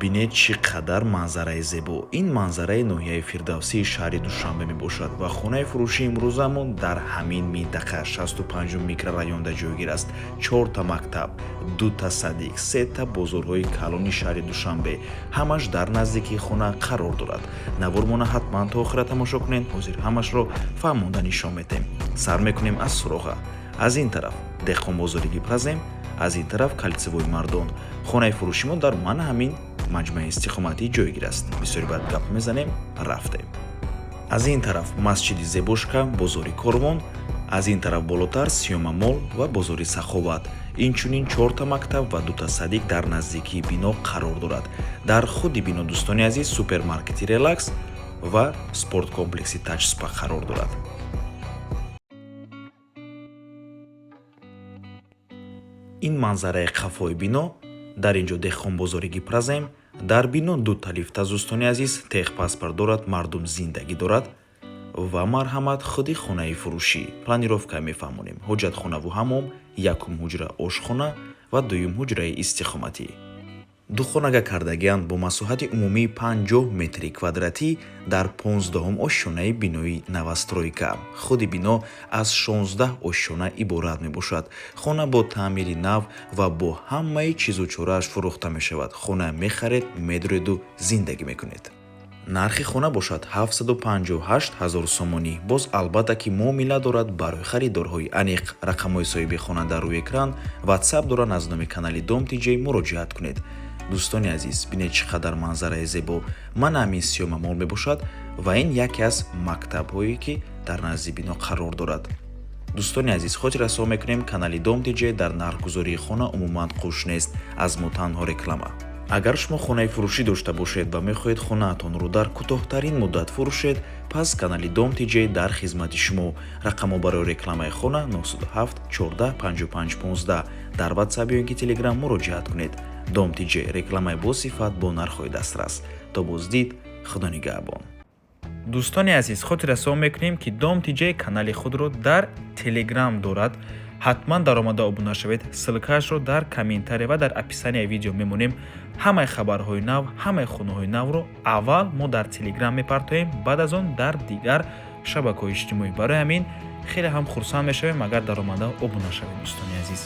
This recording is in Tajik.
Бинед, чӣ қадар манзараи зебо! Ин манзараи ноҳияи Фирдавсии шаҳри Душанбе мебошад ва хонаи фурӯшии имрӯзамон дар ҳамин минтақа, 65-ум микрорайонда ҷойгир аст. Чорта мактаб, дута садик, сета бозорҳои калони шаҳри Душанбе ҳамаш дар наздикии хона қарор дорад. Навормона ҳатман то охира тамошо кунед. Ҳозир ҳамашро фаҳмонда нишон медиҳем. Сар мекунем аз суроға. Аз ин тараф Деҳқонбозори Гипрозем, аз ин тараф Кольцевой Мардон. Хонаи фурӯши мо дар мана ҳамин маҷмӯаи истиқоматӣ ҷойгир аст. Бисёри баъд гап мезанем, рафтем. Аз ин тараф масҷиди Зебошка, бозори Корвон, аз ин тараф болотар Сиёма Мол ва бозори Саховат. Инчунин чорта мактаб ва дута садик дар наздикии бино қарор дорад. Дар худи бино, дӯстони азиз, супермаркети Релакс ва спорткомплекси Таҷспа қарор дорад. Ин манзараи қафои бино. Дар ин ҷо Деҳқонбозори Гипрозем. Дар бино дута лифт аст, дӯстони азиз, техпаспорт дорад, мардум зиндагӣ дорад. Ва марҳамат, худи хонаи фурӯшӣ. Планировка мефаҳмонем: ҳоҷатхонаву ҳамом, якум ҳуҷра ошхона ва дуюм ҳуҷраи истиқоматӣ. Духонага кардагианд бо масоҳати умумии 50 метри квадратӣ дар 15-ум ошёнаи бинои новостройка. Худи бино аз 16 ошёна иборат мебошад. Хона бо таъмири нав ва бо ҳамаи чизу чорааш фурӯхта мешавад. Хона мехаред, медуреду зиндагӣ мекунед. Нархи хона бошад 758 ҳазор сомонӣ. Боз, албатта ки, муомила дорад. Барои харидорҳои аниқ рақамҳои соҳиби хона дар рӯи экран, Ватсап доранд. Аз номи канали Дом ТиҷЕй муроҷиат кунед. Дӯстони азиз, бинед, чӣ қадар манзараи зебо! Мана ҳамин Сиёма Мол мебошад ва ин яке аз мактабҳое, ки дар назди бино қарор дорад. Дӯстони азиз, хотиррасон мекунем, канали Дом ТиҷЕй дар нархгузории хона умуман қуш нест. Аз мо танҳо реклама. Агар шумо хонаи фурӯшӣ дошта бошед ва мехоҳед хонаатонро дар кӯтоҳтарин муддат фурӯшед, пас канали Дом ТиҷЕй дар хизмати шумо. Рақамҳо барои рекламаи хона 907 14 55 15. Дар Ватсап ё ин ки Телеграм муроҷиат кунед. Дом ТиҷЕй: рекламаи босифат бо нархҳои дастрас. То боздид, Худо нигаҳбон. Дӯстони азиз, хотиррасон мекунем, ки Дом ТиҷЕй канали худро дар Телеграм дорад. Ҳатман даромада обуна шавед. Ссылка ашро дар комментария ва дар описания видео мемонем. Ҳамаи хабарҳои нав, ҳамаи хонаҳои навро аввал мо дар Телеграм мепартоем, баъд аз он дар дигар шабакаҳои иҷтимоӣ. Барои ҳамин хеле ҳам хурсанд мешавем, агар даромада обуна шавед, дӯстони азиз.